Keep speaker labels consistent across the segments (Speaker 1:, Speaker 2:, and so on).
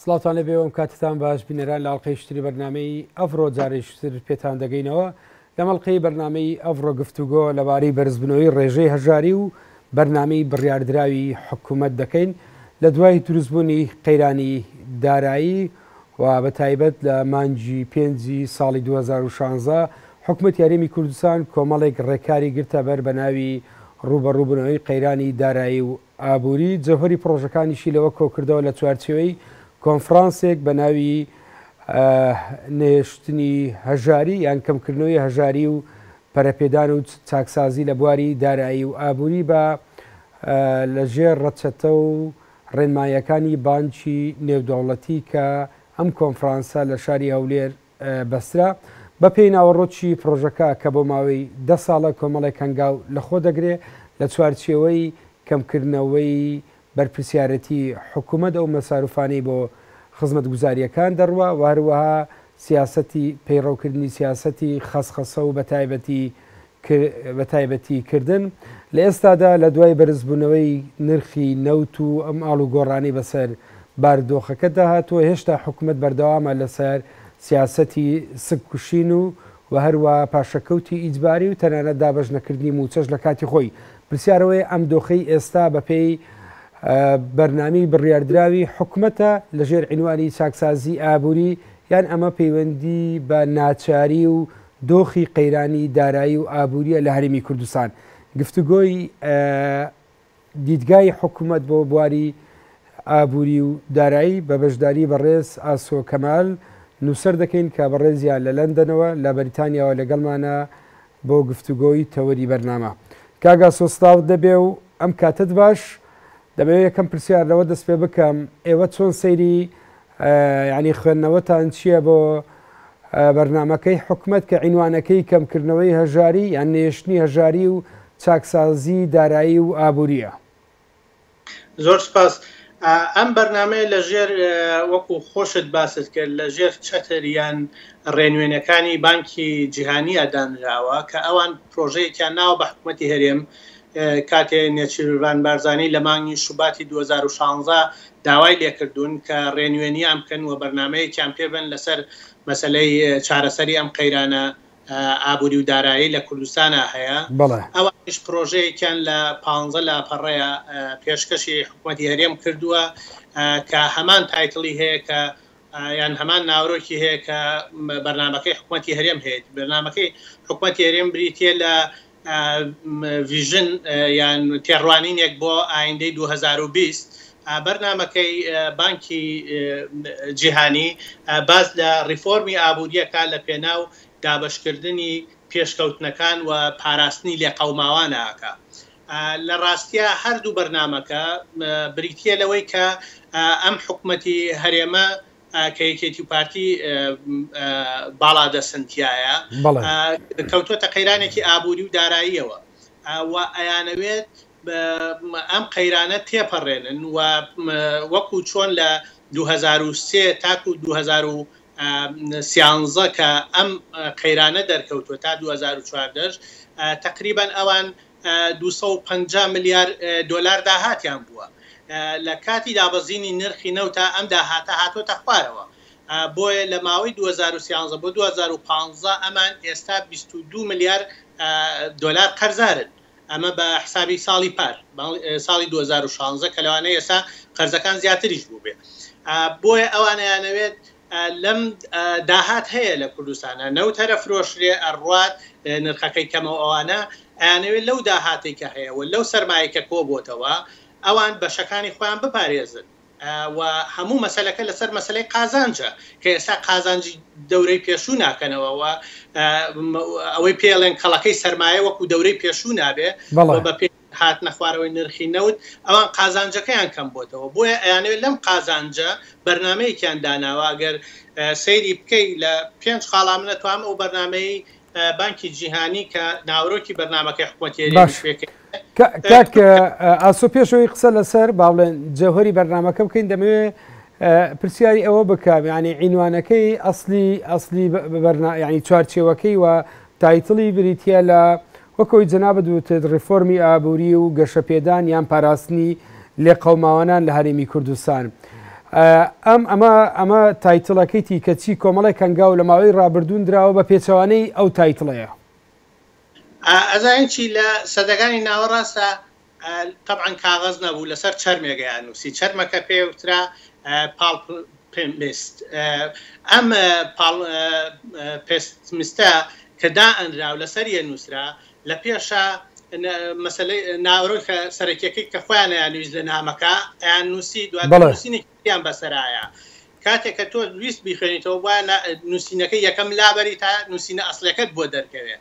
Speaker 1: سڵاوتان لێبێ و ئەم کاتتان باش بینەران لە ئەڵقەی شتری بەرنامەی ئەڤڕۆ جارێکی تر پێتان دەگەینەوە لەم ئەڵقەی بەرنامەی ئەڤڕۆ گفتوگۆ لەبارەی بەرزبوونەوەی ڕێژەی هەژاری و بەرنامەی بڕیاردراوی حکومەت دەکەین لە دوای دروستبوونی قەیرانی دارایی و بە تایبەت لە مانگی پێنجی ساڵی 2016 حکومەتی هەرێمی کوردستان کۆمەڵێک ڕێکاری گرتە بەر بە ناوی ڕووبەڕووبوونەوەی قەیرانی دارایی و ئابووری، جەوهەری پڕۆژەکانیشی لەوە کۆکردەوە لە چوارچێوەی کۆنفرانسێک بە ناوی نەهێشتنی هەژاری یان کەمکردنەوەی هەژاری و پەرەپێدان و چاکسازی لە بواری دارایی و ئابووری بە لە ژێر ڕەچەتە و ڕێنماییەکانی بانکی نێودەوڵەتی کە ئەم کۆنفرانسە لە شاری هەولێر بەسترا. بەپێی ناوەڕۆکی پڕۆژەکە کە بۆ ماوەی دە ساڵە کۆمەڵێک هەنگاو لەخۆ دەگرێ لە چوارچێوەی کەمکردنەوەی بەرپرسیارەتی حکومەت ئەو مەساروفانەی بۆ خزمەتگوزارییەکان دەڕوا و هەروەها سیاسەتی پەیڕەوکردنی سیاسەتی خەسخەسە و بەتایبەتی بە تایبەتی کردن لە ئێستادا لە دوای بەرزبوونەوەی نرخی نەوت و ئەم ئاڵوگۆڕانەی بەسەر بارودۆخەکەدا هاتووە هێشتا حکومەت بەردەوامە لەسەر سیاسەتی سک کوشین و و هەروە پاشەکەوتی ئیجباری و تەنانەت دابەش نەکردنی مووچەش لە کاتی خۆی پرسیار ئەوەیە ئەم دۆخەی ئێستا بەپێی بەرنامەی بڕیاردراوی حکومەتە لەژێر عینوانی چاکسازی ئابووری یان ئەمە پەیوەندی بە ناچاری و دۆخی قەیرانی دارایی و ئابوورییە لە هەرێمی کوردستان. گفتوگۆی دیدگای حکومەت بۆ بواری ئابووری و دارایی بە بەشداری بەڕێز ئاسۆ کەمال نووسەر دەکەین کە بەڕێزیان لە لەندەنەوە لە بەریتانیاوە لەگەڵمانە بۆ گفتوگۆی تەوەری بەرنامە. کاک ئاسۆ سڵاوت لێبێ و ئەم کاتەت باش. دەمەوێت یەکەم پرسیار لەوە دەست پێ بکەم ئێوە چۆن سەیری یانی خوێندنەوەتان چییە بۆ بەرنامەکەی حکومەت کە عینوانەکەی کەمکردنەوەی هەژاری یان نەهێشتنی هەژاری و چاکسازی دارایی و ئابوورییە؟
Speaker 2: زۆر سپاس. ئەم بەرنامەیە لە ژێر وەکو خۆشت باست کرد لە ژێر چەتر یان ڕێنوێنەکانی بانکی جیهانیە دانراوە کە ئەوان پرۆژەیەکیان ناوە بە حکومەتی هەرێم کاتێ نێچیرڤان بارزانی لە مانگی شوباتی 2016 داوای لێکردوون کە ڕێنوێنیان بکەن و بەرنامەیەکیان پێ بەن لەسەر مەسەلەی چارەسەری ئەم قەیرانە ئابووری و دارایی لە کوردستانا هەیە. ئەوانیش پرۆژەیەکیان لە پانزە لاپەڕەیە پێشکەشی حکومەتی هەرێم کردووە کە هەمان title ی هەیە کە یان هەمان ناورۆکی هەیە کە بەرنامەکەی حکومەتی هەرێم هەیە. بەرنامەکەی حکومەتی هەرێم بریتییە لە vision یان تێڕوانینێک بۆ ئایندەی 2020. بەرنامەکەی بانکی جیهانی باس لە ڕیفۆرمی ئابوورییەکە لە پێناو دابەشکردنی پێشکەوتنەکان و پاراستنی لێقەوماوانە ئەکا. لە ڕاستیا هەردوو بەرنامەکە بریتییە لەوەی کە ئەم حکومەتی هەرێمە کە یەکێتی و پارتی باڵادەستن تیایا کەوتووەتە قەیرانێکی ئابووری و داراییەوە و ئەیانەوێت ئەم قەیرانە تێپەڕێنن و وەکو چۆن لە 2003 تاکو 2013 کە ئەم قەیرانە دەرکەوتووە تا 2014 تەقریبەن ئەوان 250 ملیار دۆلار داهاتیان بووە. لە کاتی دابەزینی نرخی نەوتا ئەم داهاتە هاتۆتە خوارەوە. بۆیە لە ماوەی 2013 بۆ 2015 ئەمان ئێستا 22 ملیار دۆلار قەرزارن. ئەمە بە حسابی ساڵی پار، ساڵی 2016 کە لەوانەیە ئێستا قەرزەکان زیاتریش بووبێ. بۆیە ئەوان ئەیانەوێت لەم داهات هەیە لە کوردستانە نەوت هەرە فرۆشرێ ئەڕوات نرخەکەی کەمە و ئەوانە ئەیانەوێت لەو داهاتەی کە هەیە و لەو سەرمایەی کە کۆبۆتەوە ئەوان بەشەکانی خۆیان بپارێزن و هەموو مەسەلەکە لەسەر مەسەلەی قازانجە کە ئێستا قازانجی دەورەی پێشوو ناکەنەوە و ئەوەی پێڵێن کەڵەکەی سەرمایە وەکو دەورەی پێشوو نابێ و بە پێی هاتنە خوارەوەی نرخی نەوت ئەوان قازانجەکەیان کەم بۆتەوە بۆیە ئەیانەوێت لەم قازانجە بەرنامەیەکیان داناوە ئەگەر سەیری بکەی لە پێنج خاڵا من ئەتوانم ئەو بەرنامەی بانکی جیهانی کە ناوەرۆکی بەرنامەکەی حکومەتی هەرێمیش
Speaker 1: باش
Speaker 2: پێکەوێت
Speaker 1: کاک ئاسۆ پێشەوەی قسە لەسەر با بڵێن جەوهەری بەرنامەکە بکەین دەمەوێ پرسیاری ئەوە بکەم یعنی عینوانەکەی ئەسلی ئەسلی بەرنا یعنی چوارچێوەکەی و title ی بریتە لە وەک ئەوەی جەنابت وتت ڕیفۆرمی ئابووری و گەشەپێدان یان پاراستنی لێقەوماوانان لە هەرێمی کوردستان. ئەم ئەمە ئەمە title ەکەیتی کە چی کۆمەڵێک هەنگاو لە ماوەی ڕابردوون دراوە بە پێچەوانەی ئەو title ەیە.
Speaker 2: ئەزانین چی لە سەدەکانی ناوەڕاستە تەبعەن کاغەز نەبوو لەسەر چەرمێک ئەیاننووسی چەرمەکە پێ وترا palimpsest ئەم palimpsest ە کە دائەنرا و لەسەریە نووسرا لە پێشا مەسەلەی ناوەرۆکە سەرەکیەکەی کە خۆیان ئەیانویست لە نامەکە ئەیاننووسی دواتر
Speaker 1: بەڵێ.
Speaker 2: نووسینێکی تریان بەسەرایە کاتێک کە تۆ ویست بیخوێنیتەوە بوایە نووسینەکەی یەکەم لابەری تا نووسینە ئەسڵیەکەت بۆ دەرکەوێ.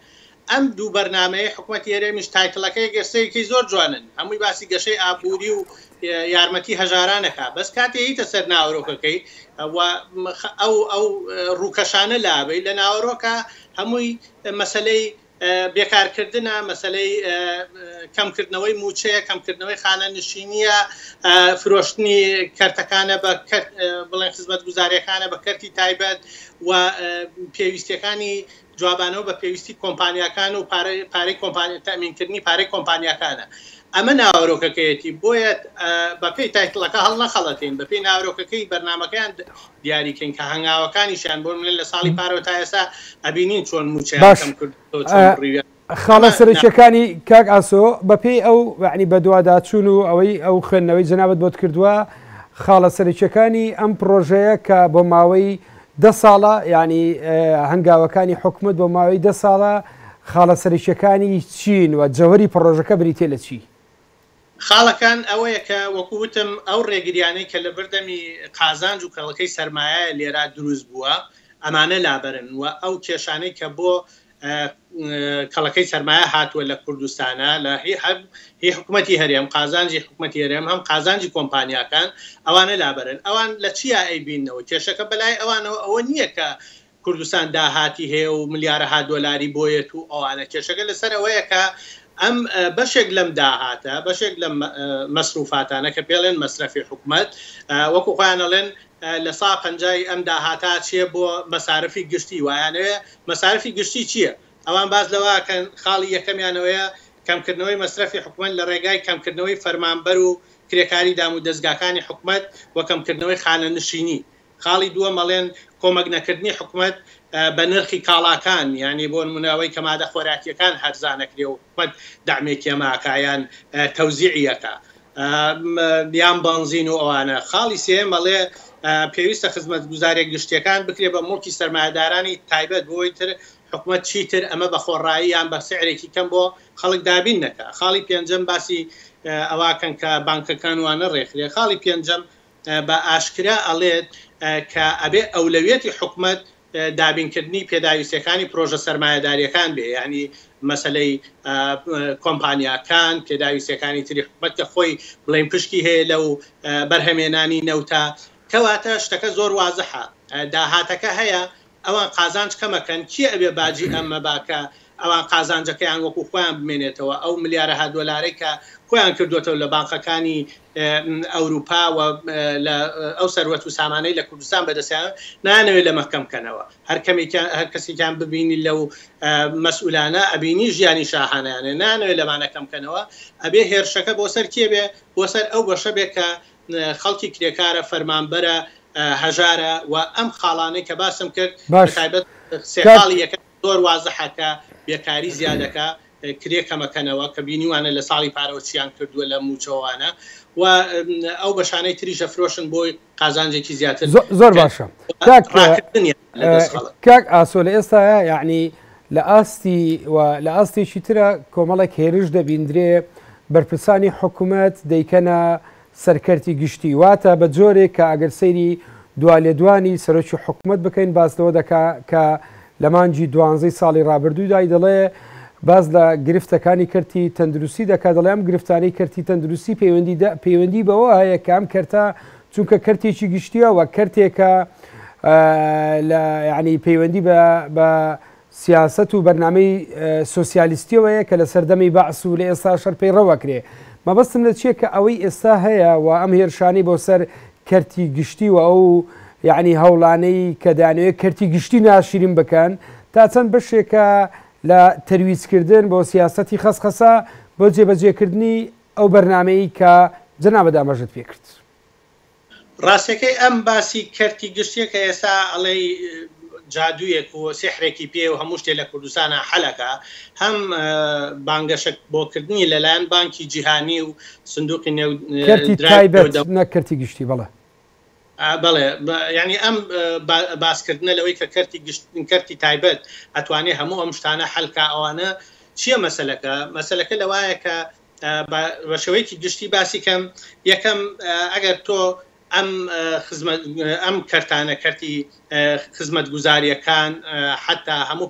Speaker 2: ئەم دوو بەرنامەیەی حکومەتی هەرێمیش title ەکەی گەر سەیرکەی زۆر جوانن هەمووی باسی گەشەی ئابووری و یارمەتی هەژاران ئەکا بەس کاتێ ییتە سەر ناوەرۆکەکەی و ئەو ئەو ڕووکەشانە لابەی لە ناوەرۆکا هەمووی مەسەلەی بێکارکردنە، مەسەلەی کەمکردنەوەی مووچەیە، کەمکردنەوەی خانەنشینییە، فرۆشتنی کەرتەکانە بە کەرت بڵێن خزمەتگوزارییەکانە بە کەرتی تایبەت و پێویستییەکانی جوابانەوە بە پێویستی کۆمپانیاکان و پارەی پارەی کۆمپانی تەئمینکردنی پارەی کۆمپانیاکانە. ئەمە ناوەرۆکەکەیەتی بۆیە بەپێی title ەکە هەڵنەخەڵەتێین بەپێی ناوەرۆکەکەی بەرنامەکەیان دیاری کەین کە هەنگاوەکانیشیان بۆ نمونە لە ساڵی پارەوە تا ئێستا ئەبینین چۆن مووچەیان
Speaker 1: باش
Speaker 2: کەم کردووەتەوە چۆن بڕیویان
Speaker 1: خاڵە
Speaker 2: ئەمە
Speaker 1: سەرەکیەکانی کاک ئاسۆ بەپێی ئەو یەعنی بەدواداچوون و ئەوەی ئەو خوێندنەوەی جەنابت بۆت کردووە خاڵە سەرەکیەکانی ئەم پڕۆژەیە کە بۆ ماوەی دە ساڵە یەعنی هەنگاوەکانی حکومەت بۆ ماوەی دە ساڵە خاڵە سەرەکیەکانی چین و جەوهەری پڕۆژەکە بریتیە لە چی؟
Speaker 2: خاڵەکان ئەوەیە کە وەکو وتم ئەو ڕێگریانەی کە لە بەردەمی قازانج و کەڵەکەی سەرمایە لێرا دروست بووە ئەمانە لابەرن و ئەو کێشانەی کە بۆ کەڵەکەی سەرمایە هاتووە لە کوردستانا لە هی هەم هی حکومەتی هەرێم قازانجی حکومەتی هەرێم هەم قازانجی کۆمپانیاکان ئەوانە لابەرن ئەوان لە چیا ئەیبیننەوە کێشەکە بەلای ئەوانەوە ئەوە نییە کە کوردستان داهاتی هەیە و ملیارەها دۆلاری بۆیەت و ئەوانە کێشەکە لەسەر ئەوەیە کە ئەم بەشێک لەم داهاتە بەشێک لەم مەسروفاتانە کە پێڵێن مەسرەفی حکومەت وەکو خۆیان ئەڵێن لە سا پەنجای ئەم داهاتە ئەچێ بۆ مەسارفی گشتی وایانەوێ مەسارفی گشتی چییە؟ ئەوان باس لەوە ئەکەن خاڵی یەکەمیان ئەوەیە کەمکردنەوەی مەسرەفی حکومەت لە ڕێگای کەمکردنەوەی فەرمانبەر و کرێکاری دامودەزگاکانی حکومەت و کەمکردنەوەی خانەنشینی خاڵی دووەم ئەڵێن کۆمەک نەکردنی حکومەت بە نرخی کاڵاکان یانی بۆ نمونە ئەوەی کە مادە خۆراکیەکان هەرزانەکرێ و حکومەت دەعمێکی ئەمە ئەکا یان تەوزیعی ئەکا یان بەنزین و ئەوانە. خاڵی سێیەم ئەڵێ پێویستە خزمەتگوزاریە گشتیەکان بکرێ بە موڵکی سەرمایەدارانی تایبەت بۆی تر حکومەت چیتر ئەمە بە خۆڕایی یان بە سعرێکی کەم بۆ خەڵک دابین نەکا. خاڵی پێنجەم باسی ئەوەکەن کە بانکەکان وانە ڕێکخرێ. خاڵی پێنجەم بە ئاشکرا ئەڵێت کە ئەبێ ئەولەویەتی حکومەت دابینکردنی پێداویستیەکانی پرۆژە سەرمایەداریەکان بێ یانی مەسەلەی کۆمپانیاکان پێداویستیەکانی تری حکومەت کە خۆی بڵێین پشکی هەیە لەو بەرهەمێنانی نەوتە کەواتە شتەکە زۆر وازحە داهاتەکە هەیە ئەوان قازانج کەمەکەن کێ ئەبێ باجی ئەمە با کە ئەوان قازانجەکەیان وەکو خۆیان بمێنێتەوە ئەو ملیارەها دۆلارەی کە کۆیان کردوەتەوە لە بانقەکانی ئەوروپا و لە ئەو سەروەت و سامانەی لە کوردستان بەدەستیان نایانەوێت لەمە کەم کەنەوە هەر کەمێکیان هەر کەسێکیان ببینی لەو مەسئولانە ئەبینی ژیانی شاهانەیانە نایانەوێت لەمانە کەم کەنەوە ئەبێ هێرشەکە بۆ سەر کێ بێ بۆ سەر ئەو بەشە بێ کە خەڵکی کرێکارە فەرمانبەرە هەژارە و ئەم خاڵانەی کە باسم کرد
Speaker 1: باش
Speaker 2: بە تایبەت سێ
Speaker 1: کاک
Speaker 2: خاڵی یەکەم زۆر وازحە کە بێکاری زیادەکا کرێ کەمەکەنەوە کە بینیوانە لە ساڵی پارەوە چیان کردووە لە مووچەوانە و ئەو بەشانەی تریش ئەفرۆشن بۆی قازانجێکی زیاتر
Speaker 1: زۆر
Speaker 2: کە
Speaker 1: باشە کاک
Speaker 2: ڕاکردنیان لە دەست خەڵک.
Speaker 1: کاک ئاسۆ لە ئێستایا یەعنی لە ئاستی و لە ئاستێکی ترە کۆمەڵێک هێرش دەبیندرێ بەرپرسانی حکومەت دەیکەنە سەر کەرتی گشتی واتە بە جۆرێک کە ئەگەر سەیری دوا لێدوانی سەرۆکی حکومەت بکەین باس لەوە دەکا کە لە مانگی دوانزەی ساڵی ڕابردوودای دەڵێ باس لە گرفتەکانی کەرتی تەندروستی دەکا دەڵێ ئەم گرفتانەی کەرتی تەندروستی پەیوەندی پەیوەندی بەوە هەیە کە ئەم کەرتە چونکە کەرتێکی گشتیە و کەرتێکە لە یعنی پەیوەندی بە بە سیاسەت و بەرنامەی سۆسیالیستیەوەیە کە لە سەردەمی بەعس و لە ئێستاش هەر پەیڕەو ئەکرێ. مەبەستم لە چیە کە ئەوەی ئێستا هەیە و ئەم هێرشانەی بۆ سەر کەرتی گشتی و ئەو یەعنی هەوڵانەی کە دەیانەوێ کەرتی گشتی ناشیرین بکەن تا چەند بەشێکە لە تەرویجکردن بۆ سیاسەتی خەسخەسە بۆ جێبەجێکردنی ئەو بەرنامەی کە جەنابت ئاماژەت پێکرد.
Speaker 2: ڕاستەکەی ئەم باسی کەرتی گشتیە کە ئێستا ئەڵێی جادوویەک و سیحرێکی پێ و هەموو شتێ لە کوردستانا حەلەکا، هەم بانگەشە بۆ کردنی لەلایەن بانکی جیهانی و سندوقی نێو
Speaker 1: کەرتی
Speaker 2: دراوی
Speaker 1: تایبەت
Speaker 2: نێودەوڵەتی.
Speaker 1: نەک کەرتی گشتی بەڵێ.
Speaker 2: بەڵێ یانی ئەم باس کردنە لەوەی کە کەرتی گشت کەرتی تایبەت ئەتوانێ هەموو ئەم شتانە حەل کا ئەوانە چیە مەسەلەکە؟ مەسەلەکە لەوایە کە بە شێوەیەکی گشتی باسی کەم یەکەم ئەگەر تۆ ئەم خزمەت ئەم کەرتانە کەرتی خزمەتگوزاریەکان حتا هەموو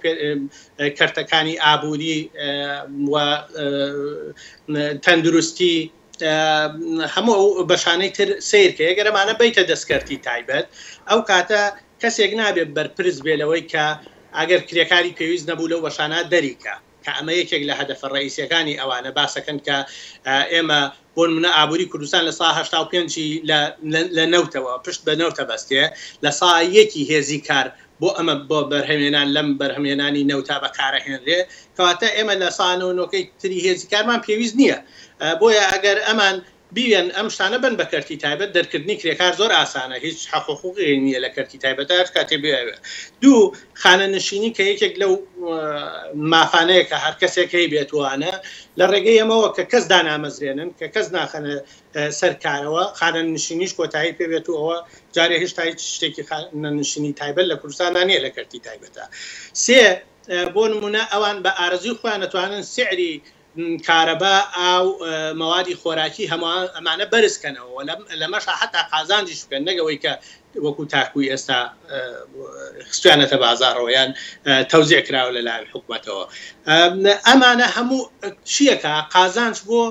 Speaker 2: کەرتەکانی ئابووری و تەندروستی هەموو ئەو بەشانەی تر سەیر کە ئەگەر ئەمانە بەیتە دەست کەرتی تایبەت ئەو کاتە کەسێک نابێت بەرپرس بێ لەوەی کە ئەگەر کرێکاری پێویست نەبوو لەو بەشانە دەریکا. کە ئەمە یەکێک لە هەدەفە ڕەئیسیەکانی ئەوانە باسەکەن کە ئێمە بۆ نمونە ئابوری کوردستان لە سا 85 ی لە لە نەوتەوە پشت بە نەوتە بەستێ لە سا یەکی هێزی کار بۆ ئەمە بۆ بەرهەمێنان لەم بەرهەمێنانی نەوتا بەکارەهێنرێ کەواتە ئێمە لە سا نۆ نۆکەی تری هێزی کارمان پێویست نییە بۆیە ئەگەر ئەمان بیەن ئەم شتانە بەن بە کەرتی تایبەت دەرکردنی کرێکار زۆر ئاسانە هیچ حەق و حقوقی نیە لە کەرتی تایبەتا هەر کاتێ بێەوێ دوو خانەنشینی کە یەکێک لەو مافانەیە کە هەر کەسێک هەی بێتوانە لە ڕێگەی ئەمەوە کە کەس دانامەزرێنن کە کەس ناخەنە سەر کارەوە خانەنشینیش کۆتایی پێ بێت و ئەوە جارێ هێشتا هیچ شتێکی خانەنشینی تایبەت لە کوردستاندا نییە لە کەرتی تایبەتە سێ بۆ نمونە ئەوان بە ئارەزوی خۆیان ئەتوانن سعری کارەبا، ئاو، مەوادی خۆراکی هەموو ئەمانە بەرز کەنەوە و لەمەشا حەتا قازانجیش بکەن نەک ئەوەی کە وەکو تاکوی ئێستا خستویانەتە بازاڕەوە یان تەوزیع کراوە لەلایەن حکومەتەوە. ئەمانە هەموو چیەکە قازانج بۆ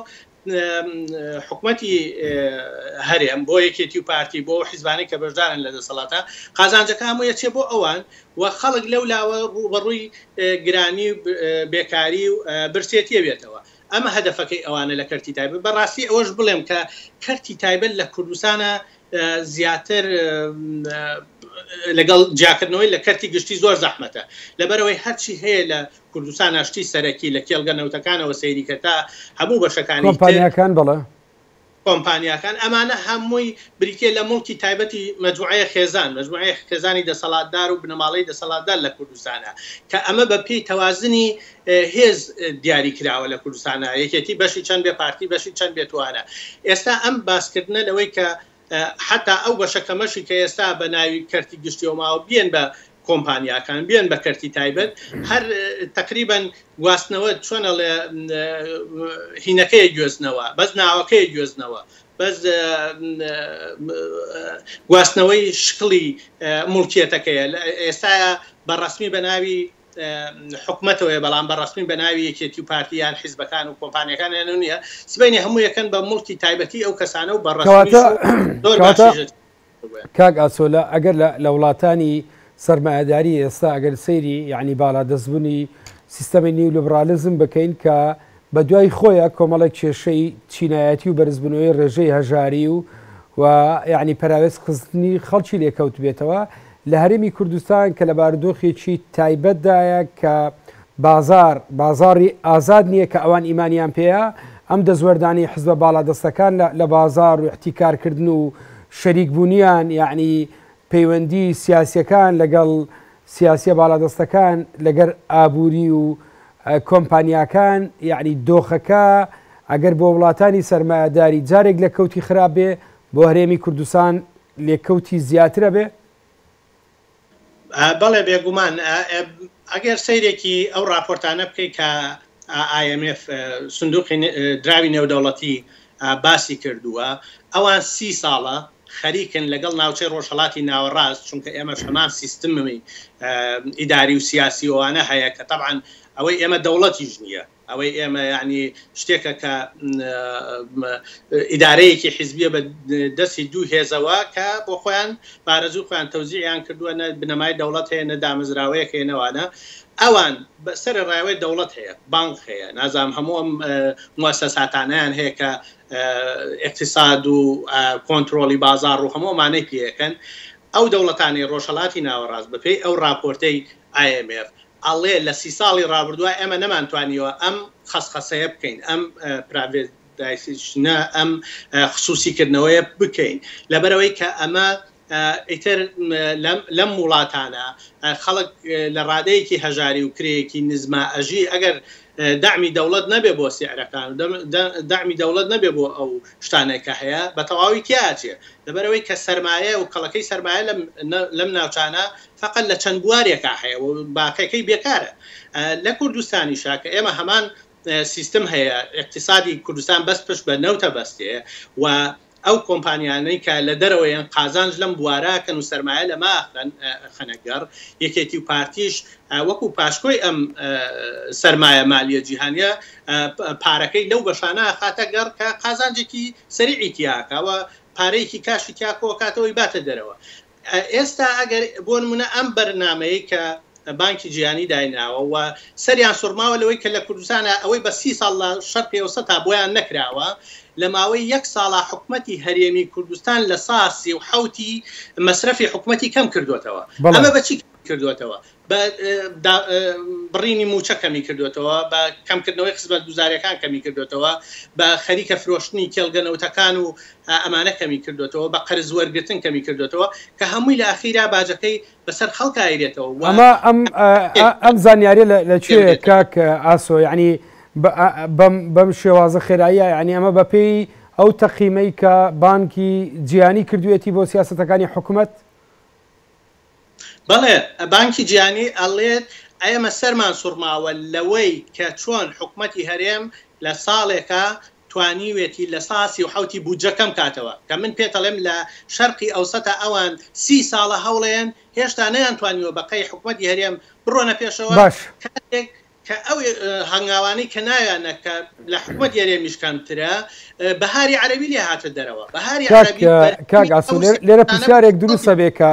Speaker 2: حکومەتی هەرێم بۆ یەکێتی و پارتی بۆ حیزبانەی کە بەشدارن لە دەسەڵاتە قازانجەکە هەموو یەچێ بۆ ئەوان و خەڵک لەو لاوە ڕووبەڕووی گرانی و بێکاری و برسێتیە بێتەوە. ئەمە هەدەفەکەی ئەوانە لە کەرتی تایبەت. بە ڕاستی ئەوەش بڵێم کە کەرتی تایبەت لە کوردستانا زیاتر لەگەڵ جیاکردنەوەی لە کەرتی گشتی زۆر زەحمەتە. لەبەرئەوەی هەرچی هەیە لە کوردستانا شتی سەرەکی لە کێڵگە نەوتەکانەوە سەیری کە تا هەموو بەشەکانی تر،
Speaker 1: کۆمپانیاکان بەڵێ.
Speaker 2: کۆمپانیاکان، ئەمانە هەمووی بریتیە لە موڵکی تایبەتی مەجموعەیە خێزان، مەجموعەی خێزانی دەسەڵاتدار و بنەماڵەی دەسەڵاتدار لە کوردستانا، کە ئەمە بە پێی تەوازنی هێز دیاری کراوە لە کوردستانا، یەکێتی بەشی چەند بێ پارتی بەشی چەند بێت وانە. ئێستا ئەم باسکردنە لەوەی کە حەتا ئەو بەشە کەمەشی کە ئێستا بە ناوی کەرتی گشتیەوە ماوە بیەن بە کۆمپانیاکان بیەن بە کەرتی تایبەت هەر تەقریبەن گواستنەوە چۆن ئەڵێ هینەکەی گوێزنەوە بەس ناوەکەی گوێزنەوە بەس گواستنەوەی شکڵی موڵکیەتەکەیە ئێستا بە ڕەسمی بە ناوی حکومەتەوەیە بەڵام بە ڕەسمی بە ناوی یەکێتی و پارتی یان حیزبەکان و کۆمپانیاکانیان نییە سبەینێ هەموو یەکەن بە موڵکی تایبەتی ئەو کەسانە و بە ڕەسمیش
Speaker 1: کەواتە
Speaker 2: و زۆر
Speaker 1: کەواتە
Speaker 2: باشیش
Speaker 1: کاک ئاسۆ لە ئەگەر لە لە وڵاتانی سەرمایەداری ئێستا ئەگەر سەیری یعنی باڵادەستبوونی سیستەمی نیولیبرالیزم بکەین کە بە دوای خۆیە کۆمەڵێک کێشەی چینایەتی و بەرزبوونەوەی ڕێژەی هەژاری و و یعنی پەراوێز خستنی خەڵکی لێکەوتبێتەوە لە هەرێمی کوردستان کە لە بارودۆخێکی تایبەتدایە کە بازاڕ بازاڕی ئازاد نییە کە ئەوان ئیمانیان پێیە، ئەم دەستوەردانی حزبە باڵادەستەکان لە لە بازاڕ و ئیحتیکارکردن و شەریک بوونیان یەعنی پەیوەندی سیاسیەکان لەگەڵ سیاسیە باڵادەستەکان لەگەر ئابووری و کۆمپانیاکان یەعنی دۆخەکە ئەگەر بۆ وڵاتانی سەرمایەداری جارێک لێکەوتی خراپ بێ بۆ هەرێمی کوردستان لێکەوتی زیاترە بێ؟
Speaker 2: بەڵێ بێگومان ئەگەر سەیرێکی ئەو ڕاپۆرتانە بکەیت کە IMF سندوقی دراوی نێودەوڵەتی باسی کردووە ئەوان سی ساڵە خەریکن لەگەڵ ناوچەی ڕۆژهەڵاتی ناوەڕاست چونکە ئێمەش هەمان سیستمی ئیداری و سیاسی ئەوانە هەیە کە تەبعەن ئەوەی ئێمە دەوڵەتیش نییە ئەوەی ئێمە یەعنی شتێکە کە ئیدارەیەکی حیزبیە بە دەستی دوو هێزەوە کە بۆ خۆیان بارەزوو خۆیان تەوزیعیان کردووە نە بنەمای دەوڵەت هەیە نە دامەزراوەیەک هەیە نەوانە ئەوان سەرەڕایەوەی دەوڵەت هەیە بانک هەیە نازانم هەموو ئەم موسەساتانیان هەیە کە ئیقتیساد و کۆنترۆڵی بازاڕ و هەموو ئەمانەی پێیەکەن ئەو دەوڵەتانەی ڕۆژهەڵاتی ناوەڕاست بەپێی ئەو ڕاپۆرتەی IMF ئەڵێ لە سی ساڵی ڕابردووا ئێمە نەمانتوانیوە ئەم خەسخەسەیە بکەین، ئەم. privatization ە ئەم خسوسی کردنەوەیە بکەین لەبەرئەوەی کە ئەمە ئیتر لەم وڵاتانە خەڵک لە ڕادەیەکی هەژاری و کرێیەکی نزما ئەژی ئەگەر دەعمی دەوڵەت نەبێ بۆ سعرەکان و دەعمی دەوڵەت نەبێ بۆ ئەو شتانەی کە هەیە بە تەواوی تیا ئەچێ لەبەرئەوەی کە سەرمایە و کەڵەکەی سەرمایە لەم لەم ناوچانە فەقەت لە چەند بوارێکا هەیە و باقیەکەی بێکارە لە کوردستانیشا کە ئێمە هەمان سیستم هەیە ئیقتیسادی کوردستان بەس پشت بە نەوتە بەستێ و ئەو کۆمپانیانەی کە لە دەرەوەیەن قازانج لەم بوارە ئەکەن و سەرمایە لەمە ئەخەنە گەڕ، یەکێتی و پارتیش وەکو پاشکۆی ئەم سەرمایە مالیە جیهانیە پارەکەی لەو بەشانە ئەخاتە گەڕ کە قازانجێکی سەریعی تیا ئەکا و پارەیەکی کاشی تیا کۆئەکاتەوە ئەیباتە دەرەوە. ئێستا ئەگەر بۆ نمونە ئەم بەرنامەیەی کە بانکی جیهانی دایناوە و سەریان سوڕماوە لەوەی کە لە کوردستانا ئەوەی بە سی ساڵ لە شەرقی ئەوسەتا بۆیان نەکراوە لە ماوەی یەک ساڵا حکومەتی هەرێمی کوردستان لە سا 37 ی مەسرەفی حکومەتی کەم کردۆتەوە ئەمە بە چی کەمی کردۆتەوە بە بڕینی مووچە کەمی کردۆتەوە بە کەمکردنەوەی خزمەتگوزاریەکان کەمی کردۆتەوە بە خەریکە فرۆشتنی کێڵگە نەوتەکان و ئەمانە کەمی کردۆتەوە بە قەرز وەرگرتن کەمی کردۆتەوە کە هەمووی لە ئەخیرا باجەکەی بەسەر خەڵکا ئەیرێتەوە و
Speaker 1: ئەمە ئەم ئەم زانیاریە لە کوێ کاک ئاسۆ یعنی بەم بەم شێوازە خێراییە یعنی ئەمە بەپێی ئەو تەقیمەی کە بانکی جیهانی کردوێتی بۆ سیاسەتەکانی حکومەت؟
Speaker 2: بەڵێ بانکی جیهانی ئەڵێت ئێمە سەرمان سوڕماوە لەوەی کە چۆن حکومەتی هەرێم لە ساڵێکا توانیوێتی لە سا 37 ی بودجە کەم کاتەوە کە من پێتەڵێم لە شەرقی ئەوسەتا ئەوان سی ساڵە هەوڵەیەن هێشتا نەیانتوانیوە بە قەی حکومەتی هەرێم بڕۆنە پێشەوە
Speaker 1: باش.
Speaker 2: کاتێک کە ئەو هەنگاوانەی کە ناویانە کە لە حکومەتی هەرێمیش کەمترە بەهاری عەرەبی لێ هاتە دەرەوە بەهاری
Speaker 1: کاک
Speaker 2: عەرەبی
Speaker 1: کاک
Speaker 2: بەرهەمی
Speaker 1: ئاسۆ
Speaker 2: ئەو
Speaker 1: لێرە لێرە
Speaker 2: سیاسەتانە
Speaker 1: پرسیارێک دروست ئەبێ کە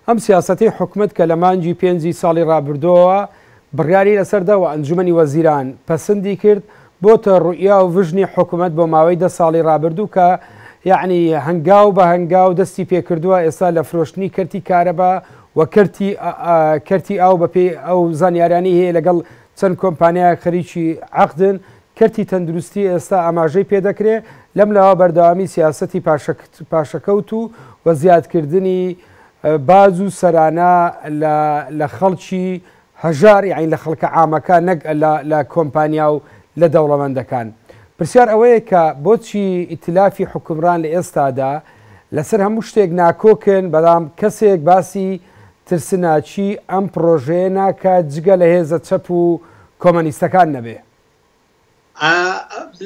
Speaker 1: ئەم سیاسەتەی حکومەت کە لە مانگی پێنجی ساڵی ڕابردووەوە بڕیاری لەسەر دا و ئەنجومەنی وەزیران پەسندی کرد، بۆتە ڕوئیا و ڤژنی حکومەت بۆ ماوەی دە ساڵی ڕابردوو کە یەعنی هەنگاو بە هەنگاو دەستی پێکردووە ئێستا لە فرۆشتنی کەرتی کارەبا و کەرتی کەرتی ئاو بەپێی ئەو زانیارانەی هەیە لەگەڵ چەند کۆمپانیایەک خەریکی عەقدن، کەرتی تەندروستی ئێستا ئاماژەی پێدەکرێ، لەم لاوە بەردەوامی سیاسەتی پاشەکەوت و و زیادکردنی باج و سەرانە لە لە خەڵکی هەژار یانی لە خەڵکە عامەکە نەک لە لە کۆمپانیا و لە دەوڵەمەندەکان. پرسیار ئەوەیە کە بۆچی ئیتلافی حوکمران لە ئێستادا لەسەر هەموو شتێک ناکۆکن بەڵام کەسێک باسی ترسناکی ئەم پڕۆژەیە ناکات جگە لە هێزە چەپ و کۆمەنیستەکان نەبێ؟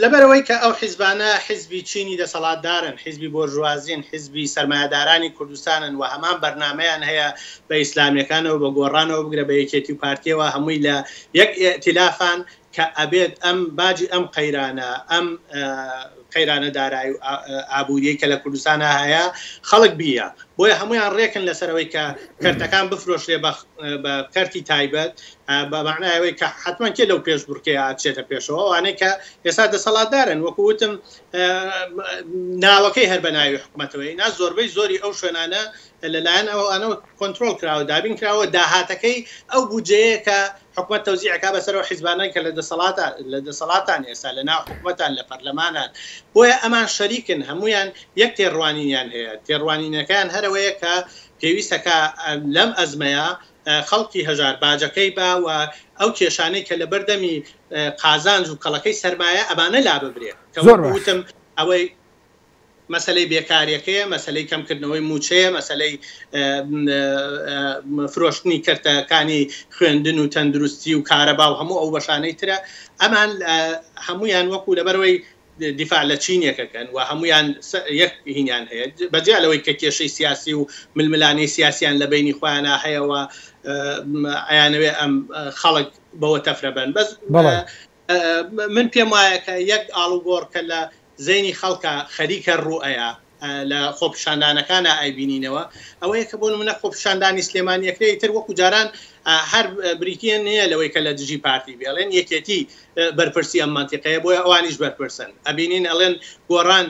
Speaker 2: لەبەرئەوەی کە ئەو حیزبانە حیزبی چینی دەسەڵاتدارن، حیزبی بۆرژوازین، حیزبی سەرمایەدارانی کوردستانن و هەمان بەرنامەیان هەیە بە ئیسلامیەکانەوە، بە گۆڕانەوە بگرە بە یەکێتی و پارتیەوە هەمووی لە یەک ئیئتیلافان کە ئەبێت ئەم باجی ئەم قەیرانە، ئەم قەیرانە دارایی و ئابووریەی کە لە کوردستانا هەیە خەڵک بییا. بۆیە هەموویان ڕێکن لەسەر ئەوەی کە کەرتەکان بفرۆشرێ بە کەرتی تایبەت، بە مەعنای ئەوەی کە حەتمەن کێ لەو پێشبڕکێیە ئەچێتە پێشەوە، ئەوانەی کە ئێستا دەسەڵاتدارن. وەکو وتم ناوەکەی هەر بە ناوی حکومەتەوەیە، نا زۆربەی زۆری ئەو شوێنانە لەلایەن ئەوانەوە کۆنترۆڵ کراوە، دابین کراوە، داهاتەکەی ئەو بودجەیە کە حکومەت تەوزیع ئەکا بەسەر ئەو حیزبانەی کە لە دەسەڵاتە لە دەسەڵاتان ئێستا لە ناو حکومەتان لە پەرلەمانان، بۆیە ئەمان شەریکن، هەموویان یەک تێڕوانینیان هەیە، تێڕوانینەکەیان هەر ئەوەیە کە پێویستە کە لەم ئەزمەیە خەڵکی هەژار باجەکەی با و ئەو کێشانەی کە لەبەر دەمی قازانج و کەڵەکەی سەرمایە ئەمانە لاببرێ کە
Speaker 1: زۆر
Speaker 2: وەکو
Speaker 1: باش.
Speaker 2: وتم ئەوەی مەسەلەی بێکاریەکەیە، مەسەلەی کەمکردنەوەی مووچەیە، مەسەلەی فرۆشتنی کەرتەکانی خوێندن و تەندروستی و کارەبا و هەموو ئەو بەشانەی ترە، ئەمان هەموویان وەکو لەبەرئەوەی دیفاع لە چینێک ئەکەن و هەموویان یەک هینیان هەیە، بەجیا لەوەی کە کێشەی سیاسی و ململانێی سیاسیان لە بەینی خۆیانا هەیە و ئەیانەوێ ئەم خەڵک بەوە تەفرە بەن، بەس من پێم وایە کە یەک ئاڵوگۆڕ کە لە زەینی خەڵکا خەریکە ڕوو ئەیا لە خۆپیشاندانەکانا ئەیبینینەوە ئەوەیە کە بۆ نمونە خۆپیشاندانی سلێمانی ئەکرێ ئیتر وەکو جاران هەر بریتیە نییە لەوەی کە لە دژی پارتی بێ ئەڵێن یەکێتی بەرپرسی ئەم مەنتیقەیە بۆیە ئەوانیش بەرپرسن ئەبینین ئەڵێن گۆڕان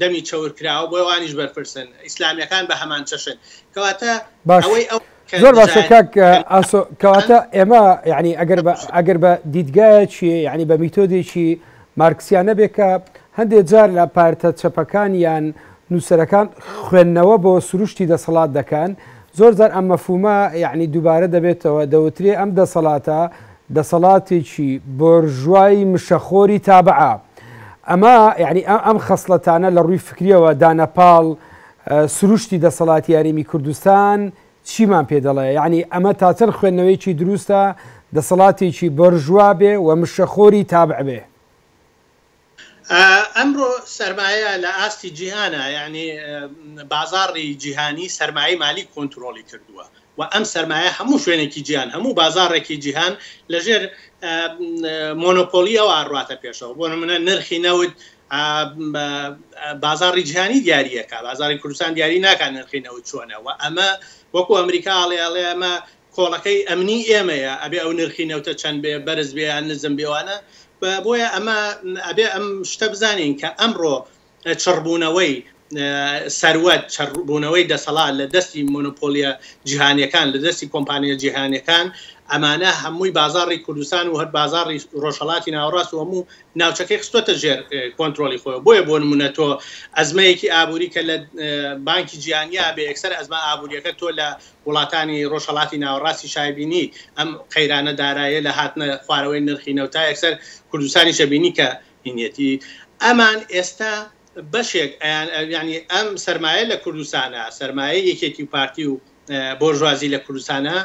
Speaker 2: دەمی چەور کراوە بۆیە ئەوانیش بەرپرسن ئیسلامیەکان بە هەمان چەشن کەواتە
Speaker 1: باش
Speaker 2: ئەوەی ئەو کە
Speaker 1: زۆر باشە
Speaker 2: دژایەتی
Speaker 1: کاک
Speaker 2: دەکەن
Speaker 1: ئاسۆ کەواتە ئێمە یعنی ئەگەر بە ئەگەر بە دیدگایەکی یعنی بە میتۆدێکی مارکسیانە بێ کە هەندێ جار لە پارتە چەپەکان یان نووسەرەکان خوێندنەوە بۆ سروشتی دەسەڵات دەکەن، زۆر جار ئەم مەفهومە یەعنی دووبارە دەبێتەوە، دەوترێ ئەم دەسەڵاتە دەسەڵاتێکی بۆرژوای مشەخۆری تابعە. ئەمە یەعنی ئەم خەسڵەتانە لە ڕووی فکریەوە دانە پاڵ سروشتی دەسەڵاتی هەرێمی کوردستان چیمان پێ دەڵێ؟ یەعنی ئەمە تا چەند خوێندنەوەیەکی دروستە دەسەڵاتێکی بۆرژوا بێ و مشەخۆری تابع بێ؟
Speaker 2: ئەمڕۆ سەرمایە لە ئاستی جیهانا یانی بازاڕی جیهانی سەرمایەی مالی کۆنترۆڵی کردووە و ئەم سەرمایە هەموو شوێنێکی جیهان هەموو بازاڕێکی جیهان لەژێر مۆنۆپۆلی ئەوە ئەڕواتە پێشەوە بۆ نمونە نرخی نەوت بازاڕی جیهانی دیاریەکە بازاڕی کوردستان دیاری ناکات نرخی نەوت چۆنە و ئەمە وەکو ئەمریکا ئەڵێ ئەڵێ ئەمە کۆڵەکەی ئەمنی ئێمەیە ئەبێ ئەو نرخی نەوتە چەند بێ بەرز بێ یان نزم بێ وانە بۆیە ئەمە ئەبێ ئەم شتە بزانین کە ئەمڕۆ چڕبوونەوەی سەروەت چڕبوونەوەی دەسەڵات لە دەستی مۆنۆپۆلیە جیهانیەکان لە دەستی کۆمپانیە جیهانیەکان ئەمانە هەمووی بازاڕی کوردستان و هەر بازاڕی ڕۆژهەڵاتی ناوەڕاست و هەموو ناوچەکەی خستۆتە ژێر کۆنترۆڵی خۆی بۆیە بۆ نمونە تۆ ئەزمەیەکی ئابووری کە لە بانکی جیهانیا بێ یەکسەر ئەزمە ئابووریەکە تۆ لە وڵاتانی ڕۆژهەڵاتی ناوەڕاستی شایبینی ئەم قەیرانە دارایە لە هاتنە خوارەوەی نرخی نەوتا یەکسەر کوردستانیش ئەبینی کە هینیەتی ئەمان ئێستا بەشێک ئەیان یانی ئەم سەرمایە لە کوردستانە سەرمایەی یەکێتی و پارتی و بۆرژوازی لە کوردستانە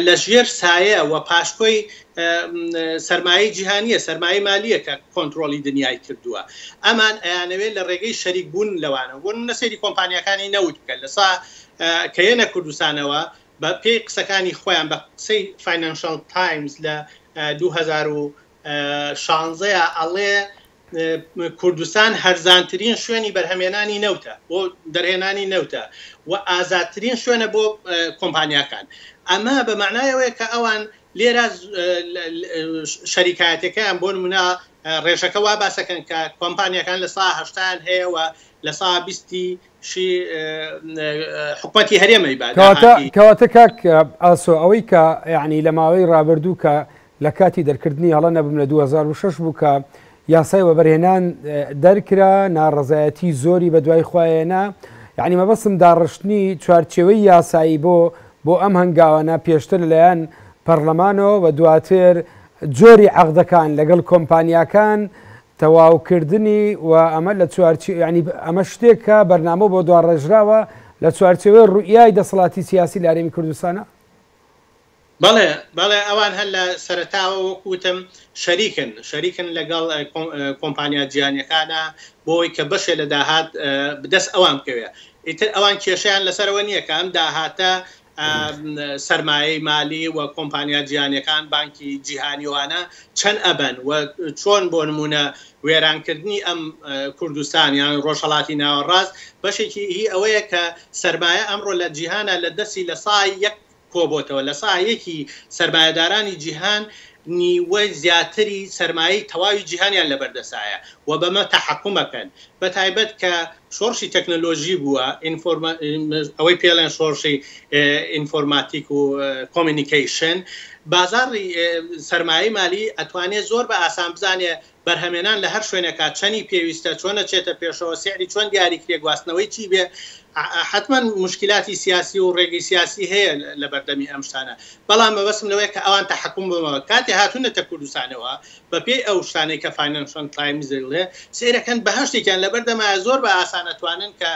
Speaker 2: لە ژێر سایە و پاشکۆی سەرمایەی جیهانیە سەرمایەی مالیە کە کۆنترۆڵی دنیای کردووە ئەمان ئەیانەوێت لە ڕێگەی شەریک بوون لەوانە بۆ نمونە سەیری کۆمپانیاکانی نەوت بکە لە سا کە یەنە کوردستانەوە بە پێی قسەکانی خۆیان بە قسەی فاینانشاڵ تایمز لە 2016 ئەڵێ کوردستان هەرزانترین شوێنی بەرهەمێنانی نەوتە بۆ دەرهێنانی نەوتە و ئازادترین شوێنە بۆ کۆمپانیاکان ئەمە بە معنای ئەوەیە کە ئەوان لێرە شەریکایەتەکەیان بۆ نمونە ڕێژەکە وا باسەکەن کە کۆمپانیەکان لە سا هەشتیان هەیە و لە سا بیستی شی حکومەتی هەرێم ئەیبا
Speaker 1: کەواتە
Speaker 2: داهاتی.
Speaker 1: کەواتە کاک ئاسۆ ئەوەی کە یەعنی لە ماوەی ڕابردوو کە لە کاتی دەرکردنی هەڵە نەبم لە 2006 بوو کە یاسای وەبەرهێنان دەرکرا ناڕەزایەتی زۆری بە دوای خۆیانە یعنی مەبەستم داڕشتنی چوارچێوەی یاسایی بۆ بۆ ئەم هەنگاوانە پێشتر لەلایەن پەرلەمانەوە و دواتر جۆری عەقدەکان لەگەڵ کۆمپانیاکان تەواوکردنی و ئەمە لە چوارچێ یانی ئەمە شتێکە بەرنامە بۆ داڕێژراوە لە چوارچێوەی ڕوئیای دەسەڵاتی سیاسی لە هەرێمی کوردستانە؟
Speaker 2: بەڵێ بەڵێ ئەوان هەر لە سەرەتاوە وەکو وتم شەریکن شەریکن لەگەڵ کۆمپانیا جیهانیەکانە بۆ ئەوەی کە بەشێ لە داهات بدەست ئەوان بکەوێ ئیتر ئەوان کێشەیان لەسەرەوە نییە کە ئەم داهاتە سەرمایەی مالی و کۆمپانیا جیهانیەکان، بانکی جیهانی وانە چەند ئەبەن و چۆن بۆ نمونە وێرانکردنی ئەم کوردستان یان ڕۆژهەڵاتی ناوەڕاست بەشێکی هی ئەوەیە کە سەرمایە ئەمڕۆ لە جیهانا لە دەستی لە سا یەک کۆبۆتەوە لە سا یەکی سەرمایەدارانی جیهان نیوەی زیاتری سەرمایەی تەواوی جیهانیان لەبەردەسایە و بەمە تەحەکوم ئەکەن بەتایبەت کە شۆڕشی تەکنەلۆژی بووە، ئەوەی پێڵێن شۆڕشی ئینفۆرماتیک و کۆمیونیکەیشن، بازاڕی سەرمایەی مالی ئەتوانێ زۆر بە ئاسان بزانێ بەرهەمێنان لە هەر شوێنێکا چەنی پێویستە، چۆن ئەچێتە پێشەوە، سعری چۆن دیاری کرێ، گواستنەوەی چی بێ، حەتمەن موشکیلاتی سیاسی و ڕێگری سیاسی هەیە لە بەردەمی ئەم شتانە، بەڵام مەبەستم لەوەیە کە ئەوان تەحەکوم بەمەوە کاتێ هاتوونەتە کوردستانەوە بە پێی ئەو شتانەی کە فاینانشاڵ تایمز دەیڵێ سەیرەکەن بەهەشتێکیان لەبەردەمایە زۆر بە ئاسان ئەتوانن کە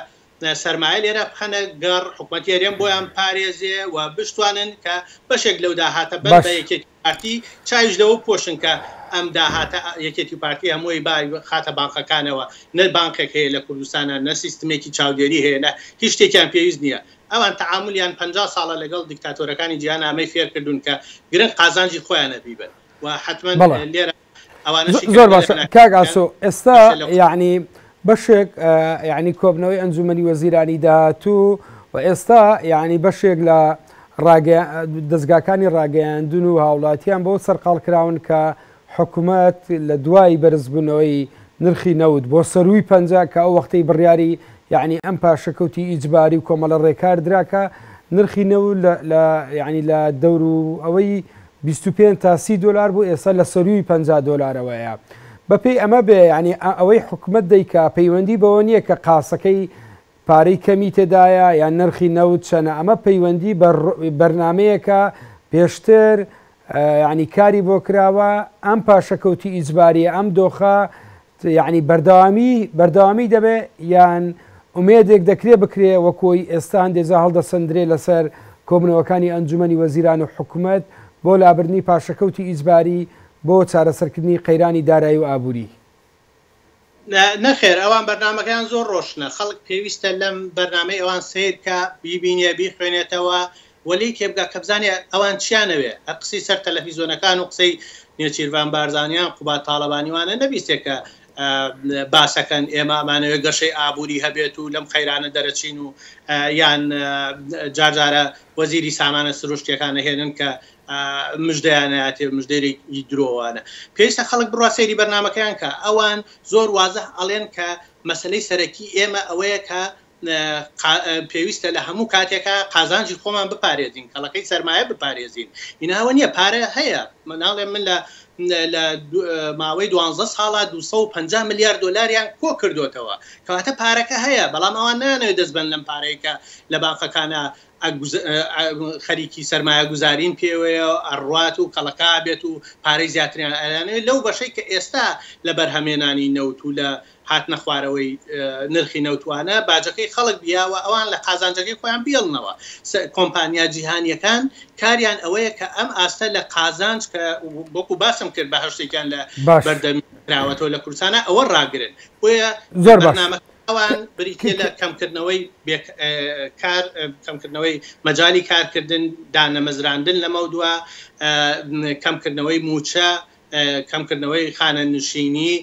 Speaker 2: سەرمایە لێرە بخەنە گەڕ حکومەتی هەرێم بۆیان پارێزێ و بشتوانن کە بەشێک لەو داهاتە بەن
Speaker 1: باش.
Speaker 2: بە یەکێتی و پارتی چاویش لەوە بپۆشن کە ئەم داهاتە یەکێتی و پارتی هەمووی با خاتە بانقەکانەوە نە بانقێک هەیە لە کوردستانا نە سیستمێکی چاودێری هەیە نە هیچ شتێکیان پێویست نییە ئەوان تەعامولیان 50 ساڵە لەگەڵ دیکتاتۆرەکانی جیهان ئەمەی فێر کردوون کە گرنگ قازانجی خۆیانە بیبەن. و حەتمەن
Speaker 1: بەڵێ
Speaker 2: لێرە ئەوانەشی کە
Speaker 1: زۆر
Speaker 2: لێرە
Speaker 1: باشە کاک
Speaker 2: ناکۆکیان
Speaker 1: ئاسۆ ئێستا
Speaker 2: بەشێ لە
Speaker 1: یعنی بەشێک یعنی کۆبنەوەی ئەنجومەنی وەزیرانی داهاتوو و ئێستا یعنی بەشێک لە دەزگاکانی ڕاگەیاندن و هاوڵاتیان بۆ سەرقاڵ کراون کە حکومەت لە دوای بەرزبوونەوەی نرخی نەوت بۆ سەرووی 50 کە ئەو وەختەی بڕیاری یعنی ئەم پاشەکەوتی ئیجباری و کۆمەڵە ڕێکار دراکە نرخی نەوت لە یعنی لە دەور و ئەوەی 25 تا 30 دۆلار بوو ئێستا لە سەرووی 50 دۆلارەوەیە. بەپێی ئەمە بێ یانی ئەوەی حکومەت دەیکا پەیوەندی بەوە نییە کە قاسەکەی پارەی کەمی تێدایە یان نرخی نەوت چەنە ئەمە پەیوەندی بە بەرنامەیەکە پێشتر یانی کاری بۆ کراوە ئەم پاشەکەوتی ئیجباریە ئەم دۆخە یانی بەردەوامی بەردەوامی دەبێ یان ئومێدێک دەکرێ بکرێ وەکۆی ئێستا هەندێ جا هەڵدەسەندرێ لەسەر کۆبنەوەکانی ئەنجومەنی وەزیران و حکومەت بۆ لابردنی پاشەکەوتی ئیجباری بۆ چارەسەرکردنی قەیرانی دارایی و ئابووری؟
Speaker 2: نەخێر ئەوان بەرنامەکەیان زۆر ڕۆشنە خەڵک پێویستە لەم بەرنامەی ئەوان سەیر کا بیبینێ بیخوێنێتەوە و لێی تێبگا کە بزانێ ئەوان چیان ئەوێ هەر قسەی سەر تەلەفیزۆنەکان و قسەی نێچیرڤان بارزانیان قوباد تاڵەبانی وانە نەبیستێ کە باسەکەن ئێمە ئەمانەوێ گەشەی ئابووری هەبێت و لەم قەیرانە دەرەچین و یان جارجارە وەزیری سامانە سروشتیەکان ئەهێنن کە مژدەیان ئەیاتێ مژدەیەکی درۆوانە پێویستە خەڵک بڕوا سەیری بەرنامەکەیان کە ئەوان زۆر وازح ئەڵێن کە مەسەلەی سەرەکی ئێمە ئەوەیە کە پێویستە لە هەموو کاتێکا قازانجی خۆمان بپارێزین کەڵەکەی سەرمایە بپارێزین ئینا ئەوە نییە پارە هەیە مناڵێ من لە لە ماوەی دوانزە ساڵا 250 ملیار دۆلاریان کۆ کردوتەوە کەواتە پارەکە هەیە بەڵام ئەوان نانەوێت دەست بەن لەم پارەی کە لە بانقەکانە خەریکی سەرمایە گوزارین پێوەیە ئەڕوات و کەڵەکە بێت و پارەی زیاتریان ئەیانەوێت لەو بەشەی کە ئێستا لە بەرهەمێنانی نەوت و لە هاتنە خوارەوەی نرخی نەوتوانە باجەکەی خەڵک بیا و ئەوان لە قازانجەکەی خۆیان بیڵنەوە. کۆمپانیا جیهانیەکان کاریان ئەوەیە کە ئەم ئاستە لە قازانج کە وەکو باسم کرد بەهەشتێکیان لە
Speaker 1: باش.
Speaker 2: بەردەم کراوەتەوە لە کوردستانا ئەوە ڕاگرن. بۆیە
Speaker 1: زۆر باش.
Speaker 2: بەرنامەکەی ئەوان بریتیە لە کەمکردنەوەی بێ کار، کەمکردنەوەی مەجالی کارکردن، دانەمەزراندن لەمەودوا، کەمکردنەوەی مووچە، کەمکردنەوەی خانەنشینی،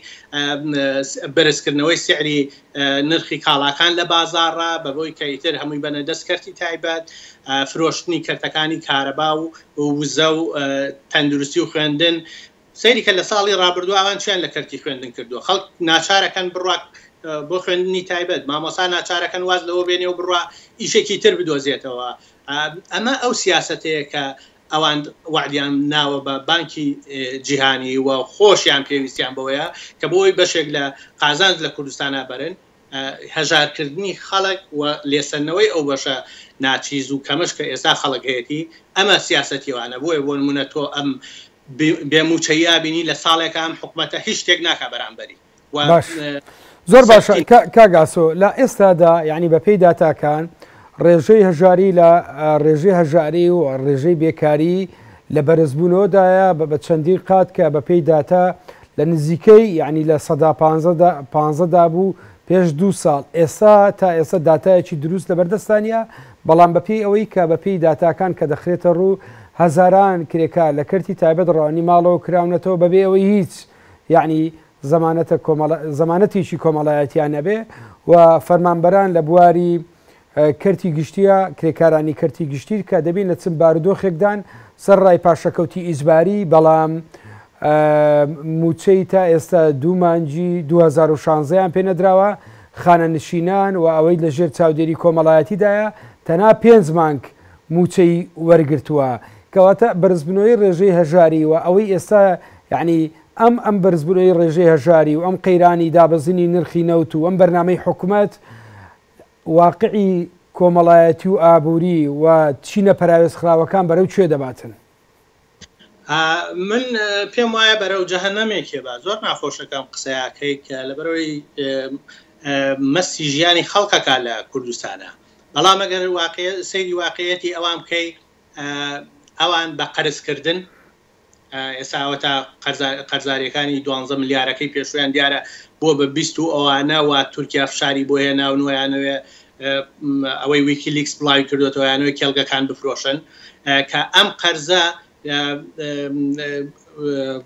Speaker 2: بەرزکردنەوەی سعری نرخی کاڵاکان لە بازاڕا بەبۆی کە ئیتر هەمووی بەنە دەست کەرتی تایبەت، فرۆشتنی کەرتەکانی کارەبا و وزە و تەندروستی و خوێندن. سەیری کە لە ساڵی ڕابردوو ئەوان چیان لە کەرتی خوێندن کردووە، خەڵک ناچارەکەن بڕوا بۆ خوێندنی تایبەت، مامۆستا ناچارەکەن واز لەوە بێنێ و بڕوا ئیشێکی تر بدۆزێتەوە. ئەمە ئەو سیاسەتەیە کە ئەوان وەعدیان ناوە بە بانکی جیهانی و خۆشیان پێویستیان بەوەیە کە بۆی بەشێک لە قازانج لە کوردستانا بەرن، هەژارکردنی خەڵک و لێسەندنەوەی ئەو بەشە ناچیز و کەمەش کە ئێستا خەڵک هەیەتی، ئەمە سیاسەتی ئەوانە. بۆیە بۆ نموونە تۆ ئەم بێ مووچەییە بینی لە ساڵێکا ئەم حکومەتە هیچ شتێک ناکا بەرامبەری.
Speaker 1: باش زۆر باشە کاک ئاسۆ لە ئێستادا یعنی بە پێی داتاکان ڕێژەی هەژاری لە ڕێژەی هەژاری و ڕێژەی بێکاری لە بەرزبوونەوەدایە بە چەندین قات کە بە پێی داتا لە نزیکەی یعنی لە سەدا پانزەدا بوو پێش دوو ساڵ ئێستا تا ئێستا داتایەکی دروست لە بەردەستانە بەڵام بەپێی ئەوەی کە بەپێی داتاکان کە دەخرێتە ڕوو هەزاران کرێکار لە کەرتی تایبەت ڕەوانی ماڵەوە کراونەتەوە بەبێ ئەوەی هیچ یەعنی زەمانەتە کۆمەڵە زەمانەتێکی کۆمەڵایەتیان نەبێ و فەرمانبەران لە بواری کەرتی گشتیە کرێکارانی کەرتی گشتی کە دەبین لە چ بارودۆخێکدان سەر ڕای پاشەکەوتی ئیجباری بەڵام موچەی تا ئێستا دوو مانگی 2016 یان پێ نەدراوە خانەنشینان و ئەوەی لە ژێر چاودێری کۆمەڵایەتیدایە تەنها پێنج مانگ موچەی وەرگرتووە کەواتە بەرزبوونەوەی ڕێژەی هەژاری و ئەوەی ئێستا یعنی ئەم ئەم بەرزبوونەوەی ڕێژەی هەژاری و ئەم قەیرانی دابەزینی نرخی نەوت و ئەم بەرنامەی حکومەت واقعی کۆمەڵایەتی و ئابووری و چینە پەراوێزخراوەکان بەرەو کوێ دەباتن؟
Speaker 2: من پێم وایە بەرەو جەهەنەمێکێ با. زۆر ناخۆشە کە ئەم قسەیە ئەکەی کە لەبەرئەوەی مەستی ژیانی خەڵکەکە لە کوردستانە. بەڵام ئەگەر سەیری واقعیەتی ئەوان بکەی ئەوان بە قەرزکردن ئێستا ئەوەتا قەرزاریەکانی دوانزە ملیارەکەی پێشویان دیارە بووە بە 20 و ئەوانە وا تورکیا فشاری بۆ هێناون و یانەوێ ئەوەی ویکیلیکس بڵاوی کردوێتەوە یانەوەی کێڵگەکان بفرۆشن کە ئەم قەرزە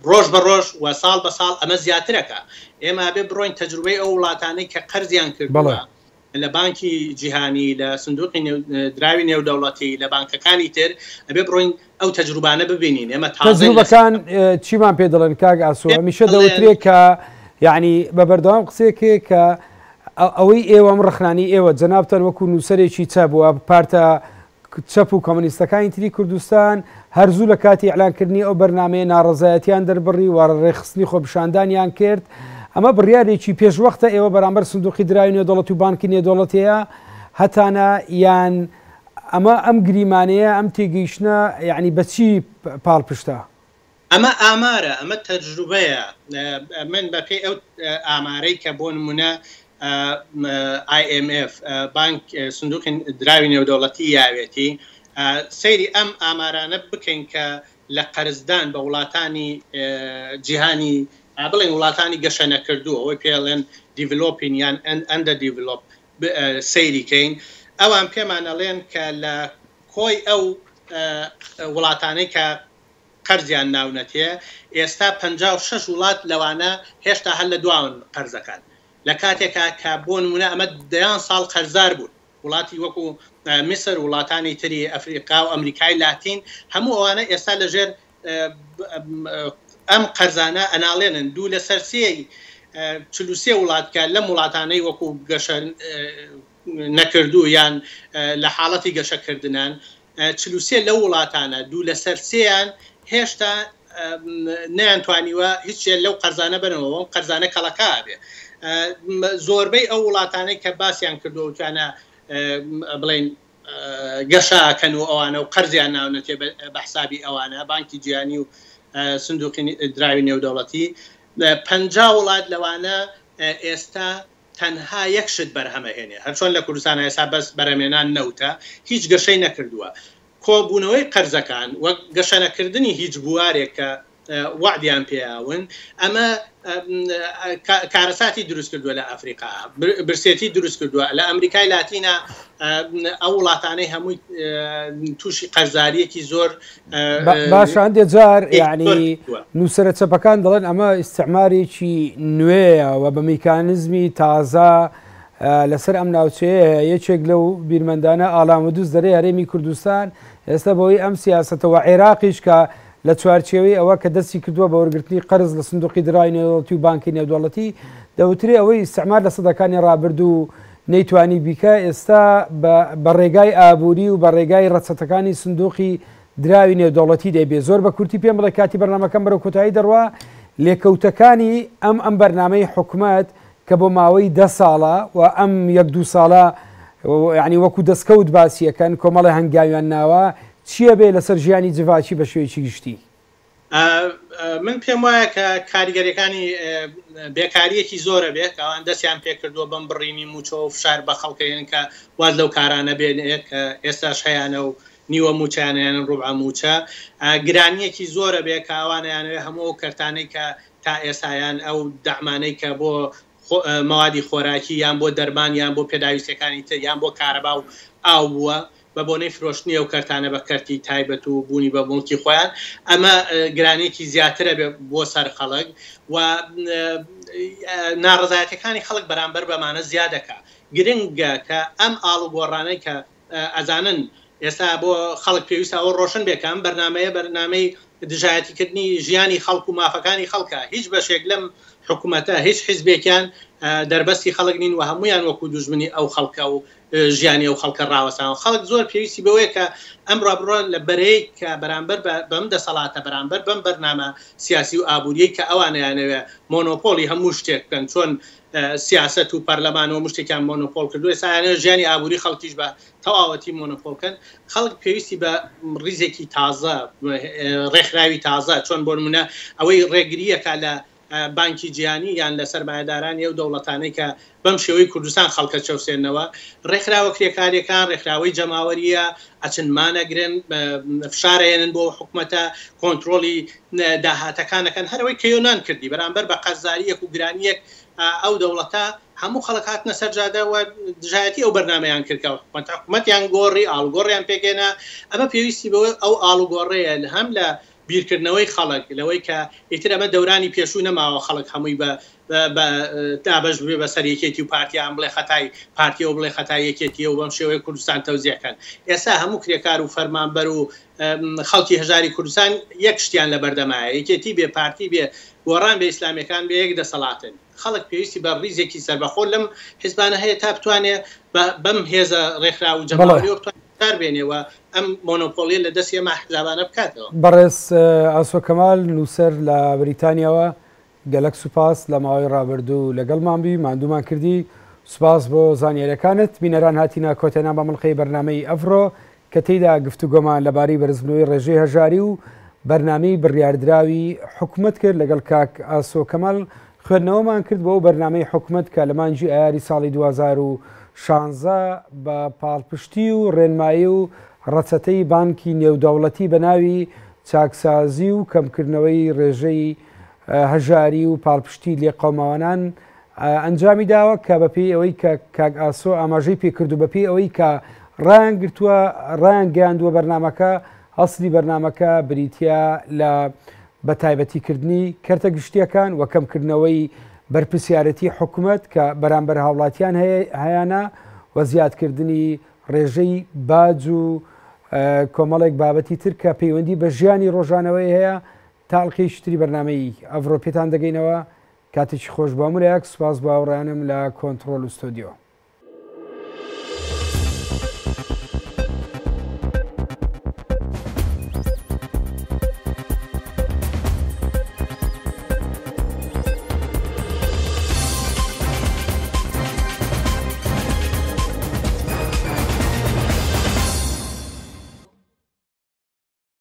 Speaker 2: ڕۆژ بە ڕۆژ و ساڵ بە ساڵ ئەمە زیاترەکە ئێمە بێ بڕۆین تەجروبەی ئەو وڵاتانەی کە قەرزیان کردووە لە بانکی جیهانی، لە سندوقی دراوی نێودەوڵەتی، لە بانکەکانی تر، ئەبێ بڕۆین ئەو تەجروبانە ببینین. ئێمە تازەین لەسەر
Speaker 1: تەجروبەکان چیمان پێ دەڵێن کاک ئاسۆ؟ هەمیشە دەوترێ کە یەعنی بە بەردەوام قسەیەک هەیە کە ئەوەی ئێوە ئەم ڕەخنانەی ئێوە جەنابتان وەکوو نووسەرێکی چەپ و پارتە چەپ و کۆمۆنیستەکانی تری کوردستان هەر زوو لە کاتی ئیعلانکردنی ئەو بەرنامەیە ناڕەزایەتیان دەربڕی و ڕێکخستنی خۆپیشاندانیان کرد. ئەمە بڕیارێکی پێشوەختە ئێوە بەرامبەر سندوقی دراوی نێودەوڵەتی و بانکی نێودەوڵەتیە هەتانە یان ئەمە ئەم گریمانەیە ئەم تێگەیشتنە یانی بە چی پاڵپشتە؟
Speaker 2: ئەمە ئامارە، ئەمە تەجروبەیە، من بە پێی ئەو ئامارەی کە بۆ نموونە IMF، بانک سندوقی دراوی نێودەوڵەتی یاوێتی، سەیری ئەم ئامارانە بکەین کە لە قەرزدان بە وڵاتانی جیهانی بڵێن وڵاتانی گەشە نەکردوو ئەوەی پێڵێن developing یان under develop سەیری کەین ئەوان پێمان ئەڵێن کە لە کۆی ئەو وڵاتانەی کە قەرزیان ناونەتێ، ئێستا 56 وڵات لەوانە هێشتا هەر لە دواون قەرزەکان، لە کاتێکا کە بۆ نمونە ئەمە دەیان ساڵ قەرزار بوون، وڵاتی وەکو میسر، وڵاتانی تری ئەفریقا و ئەمریکای لاتین، هەموو ئەوانە ئێستا لە ژێر ئەم قەرزانە ئەناڵێنن، دوو لەسەر سێی 43 وڵات کە لەم وڵاتانەی وەکو گەشە نەکردوو یان لە حاڵەتی گەشەکردنان، 43 لەو وڵاتانە، دوو لەسەر سێیان هێشتا نەیانتوانیوە هیچ لەو قەرزانە بەرنەوە، ئەم قەرزانە کەڵەکە ئەبێ. زۆربەی ئەو وڵاتانەی کە باسیان کردووە وتویانە بڵێین گەشە ئەکەن و ئەوانە و قەرزیان ناونەتێ بە حسابی ئەوانە، بانکی جیهانی و سندوقی دراوی نێودەوڵەتی، 50 وڵات لەوانە ئێستا تەنها یەک شت بەرهەمەهێنێ هەرچۆن لە کوردستانا ئێستا بەس بەرهەمێنان نەوتە هیچ گەشەی نەکردووە کۆبوونەوەی قەرزەکان وەک گەشەنەکردنی هیچ بوارێک کە وەعدیان پێیاون ئەمە کارەساتی دروست کردووە لە ئەفریقا برسێتی دروست کردووە لە ئەمریکای لاتینا ئەو وڵاتانەی هەمووی تووشی قەرزاریەکی زۆر
Speaker 1: باشە هەندێ جار یعنی نووسرە چەپەکان دەڵێن ئەمە ئیسعمارێکی نوێیە و بە میکانزمی تازە لەسەر ئەم ناوچەیە یەکێک لەو بیرمەندانە ئالامودوز دەرێ هەرێمی کوردستان ئێستا بەوەی ئەم سیاستەوە عێراقیش کە لە چوارچێوەی ئەوە کە دەستی کردووە بە وەرگرتنی قەرز لە سندوقی دراوی نێودەوڵەتی و بانکی نێودەوڵەتی، دەوترێ ئەوەی ئیستعمار لە سەدەکانی ڕابردوو نەیتوانی بیکا ئێستا بە بە ڕێگای ئابووری و بە ڕێگای ڕەچەتەکانی سندوقی دراوی نێودەوڵەتی دەیبێ. زۆر بە کورتی پێم بڵێ کاتی بەرنامەکەم بەرەو کۆتایی دەڕوا، لێکەوتەکانی ئەم ئەم بەرنامەی حکومەت کە بۆ ماوەی دە ساڵە و ئەم یەک دوو ساڵە یانی وەکو دەستکەوت باسی ئەکەن کۆمەڵێ هەنگاویان ناوە چیە بێ لەسەر ژیانی جڤاکی بە شێوەیەکی گشتی؟
Speaker 2: من پێم وایە کە کاریگەریەکانی بێکاریەکی زۆرە بێ کە ئەوان دەستیان پێکردووە بەم بڕینی مووچە و فشار بە خەڵکەیەن کە واز لەو کارانە بێنێت کە ئێستاش هەیانە و نیوە مووچەیانە یان ڕوبعە مووچە گرانیەکی زۆرە بێ کە ئەوانەیانەوێ هەموو ئەو کەرتانەی کە تا ئێستا یان ئەو دەعمانەی کە بۆ مەوادی خۆراکی یان بۆ دەرمان یان بۆ پێداویستیەکانی تر یان بۆ کارەبا و ئاو بووە بە بۆنەی فرۆشتنی ئەو کەرتانە بە کەرتی تایبەت و بوونی بە موڵکی خۆیان ئەمە گرانیەکی زیاترە بێ بۆ سەر خەڵک و ناڕەزایەتیەکانی خەڵک بەرامبەر بەمانە زیادەکا گرنگە کە ئەم ئاڵوگۆڕانەی کە ئەزانن ئێستا بۆ خەڵک پێویستە ئەوە ڕۆشن بێ کە ئەم بەرنامەیە بەرنامەی دژایەتیکردنی ژیانی خەڵک و مافەکانی خەڵکە، هیچ بەشێک لەم حکومەتە هیچ حیزبێکیان دەربەستی خەڵک نین و هەموویان وەکو دوژمنی ئەو خەڵکە و ژیانی ئەو خەڵکە ڕاوەستاون. خەڵک زۆر پێویستی بەوەیە کە ئەم ڕابڕۆ لە بەرەی کە بەرامبەر بەم دەسەڵاتە بەرامبەر بەم بەرنامە سیاسی و ئابووریەی کە ئەوان ئەیانەوێ مۆنۆپۆڵی هەموو شتێک بکەن چۆن سیاسەت و پەرلەمان و هەموو شتێکیان مۆنۆپۆڵ کردووە، ئێستا ئەیانەوێت ژیانی ئابووری خەڵکیش بە تەواوەتی مۆنۆپۆڵ بکەن، خەڵک پێویستی بە ڕیزێکی تازە، ڕێکخراوی تازە، چۆن بۆ نموونە ئەوەی ڕێگرییەکە لە بانکی جیهانی یان لە سەرمایەدارانی ئەو دەوڵەتانەی کە بەم شێوەی کوردستان خەڵکە چەوسێنەوە، ڕێکخراوە کرێکارییەکان، ڕێکخراوەی جەماوەرییە، ئەچن مانەگرن، فشار ئەیەنن بۆ ئەو حکومەتە، کۆنترۆڵی داهاتەکان ئەکەن، هەر ئەوەی کە یۆنان کردی بەرامبەر بە قەرزارییەک و گرانییەک ئەو دەوڵەتە هەموو خەڵک هاتنە سەر جادە و دژایەتی ئەو بەرنامەیان کرد کە حکومەت حکومەتیان گۆڕی، ئاڵوگۆڕیان پێکهێنا، ئەمە پێویستی بەوە ئەو ئاڵوگۆڕەیە هەم لە بیرکردنەوەی خەڵک لەوەی کە ئیتر ئەمە دەورانی پێشوو نەماوە خەڵک هەمووی بە بە دابەش ببێ بەسەر یەکێتی و پارتیا ئەم بڵێ خەتای پارتیە و بڵێ خەتای یەکێتیە و بەم شێوەیە کوردستان تەوزیع کەن ئێستا هەموو کرێکار و فەرمانبەر و خەڵکی هەژاری کوردستان یەک شتیان لە بەردەمایە یەکێتی بێ پارتی بێ گۆڕان بێ ئیسلامیەکان بێ یەک دەسەڵاتن خەڵک پێویستی بە ڕیزێکی سەربەخۆ لەم حیزبانە هەیە تا بتوانێ بەم هێزە ڕێکخراو و جەماوەریەوە بتوانێ. بەکار بێنێ و ئەم مۆنۆپۆڵیە لە دەستی ئەم ئەحزابانە بکاتەوە.
Speaker 1: بەڕێز ئاسۆ کەمال نووسەر لە بریتانیاوە گەلەک سوپاس لە ماوەی ڕابردوو لەگەڵمان بووی ماندوومان کردی سوپاس بۆ زانیاریەکانت بینەران هاتینە کۆتێنان بە مڵقەی بەرنامەی ئەڤڕۆ کە تێیدا گفتوگۆمان لەبارەی بەرزبوونەوەی ڕێژەی هەژاری و بەرنامەی بڕیاردراوی حکومەت کرد لەگەڵ کاک ئاسۆ کەمال خوێندنەوەمان کرد بۆ ئەو بەرنامەی حکومەت کە لە مانگی ئایاری ساڵی 2016 بە پاڵپشتی و ڕێنمایی و ڕەچەتەی بانکی نێودەوڵەتی بە ناوی چاکسازی و کەمکردنەوەی ڕێژەی هەژاری و پاڵپشتی لێقەوماوانان ئەنجامی داوە کە بەپێی ئەوەی کە کاک ئاسۆ ئاماژەی پێکرد و بەپێی ئەوەی کە ڕایان گرتووە ڕایان گەیاندووە بەرنامەکە ئەسلی بەرنامەکە بریتە لە بە تایبەتیکردنی کەرتە گشتیەکان و کەمکردنەوەی بەرپرسیارەتی حکومەت کە بەرامبەر هاوڵاتیان هەیانە و زیادکردنی ڕێژەی باج و کۆمەڵێک بابەتی تر کە پەیوەندی بە ژیانی ڕۆژانەوەی هەیە تا ئەڵقەیەکی تری بەرنامەی ئەڤڕۆ پێتان دەگەینەوە. کاتێکی خۆش بۆ هەموو لایەک، سوپاس بۆ هاوڕێیانم لە کۆنتڕۆل و ستۆدیۆ.